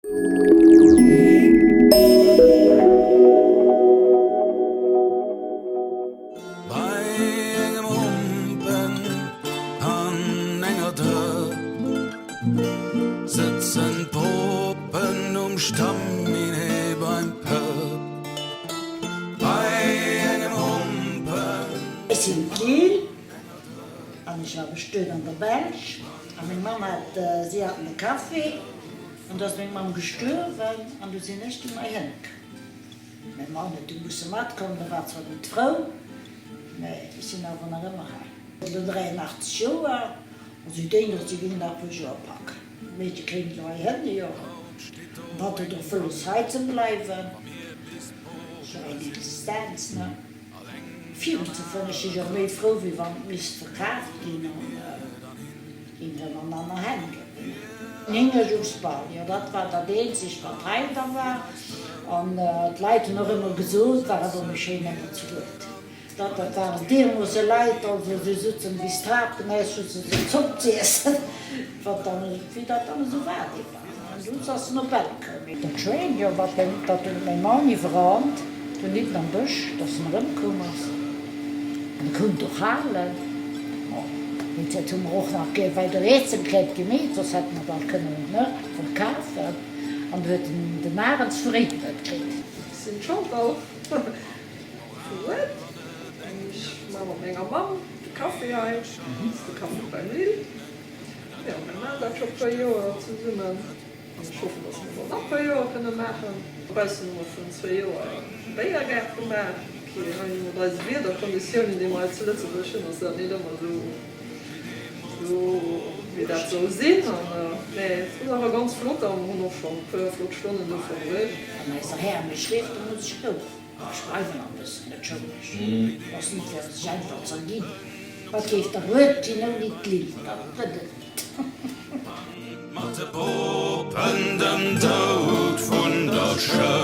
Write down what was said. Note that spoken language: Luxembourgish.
Bei engem Humpen an enger Drëpp sëtzen d'Popen um Stamminee beim Pëpp. Bei engem Humpen. Ech sinn d'Lil an ech war bestuet an der Belsch a meng Mamm hat, si haten e Café an du ass meng Mamm gestuerwen an du sinn ech dunn heihinne komm. Mäi Mann huet du musse matkommen, e war zwar net frou, mä ech sinn awer nach ëmmer hei. Elo 83 Joer, a si déngen, si géing nach e puer Joer packen. D'Meedche kéint elo heihinne, jo, an hatt huet och wëlles hei ze bleiwen. Ass jo eng Existenz, ne? Virun ze fannen. Ech si jo méi frou, wéi wann et misst verkaaft ginn an ginn erëm an aner Hänn goen. Hingerjusbal, jo dat war dat eenzegt wat hei da war. An d'Leit hunn och ëmmer gesot, war awer méi schéin ëmmer zu Rued. Dat dat waren deermoosse Leit, also si sutzen bis d'Trapenhaus just fir sech Zopp z'iessen, wat dann, wéi dat dann esou war dee Bal. An dunn ass en op Ell koum. Dat Schwäin, jo, wat deen, dat huet mäi Mann iwwerrannt, do nidden am Bësch, dass en erëmkoum ass. An e koum et och halen. Bon, déi Zäit hu mer och nach gär weider Rätsel kräet gemeet, soss hätte mer dat kënnen, ne, verkafen. An du huet en den Arends vu Réiden dat kritt. Ech sinn d'Chantal vu Rued an ech maache mat menger Mamm de Café hei. Dat ass de Café beim Lill. Jo, mir maachen dat scho puer Joer zesummen an ech hoffen, dass mer dat nach puer Joer kënne maachen. Dobaussen hu mer virun zwee Joer e Béiergaart gemaach. Ok, hei mat eise Wiederkonditiounen, déi mer hei zu Lëtzebuerg hunn, ass dat net ëmmer esou, esou wéi dat soll sinn. An, mä et ass awer ganz flott a mer hunn och schonn e puer flott Stonnen do verbruecht. An eiser Här mech rifft, da muss ech goen. Ech bleiwen am bëssen net schëlleg. Et ass net fir sech einfach z'erginn. Wat géif der Rued ginn ouni d'Lill? Dat gëtt et net. Mat de Popen den Doud vun der Schoul.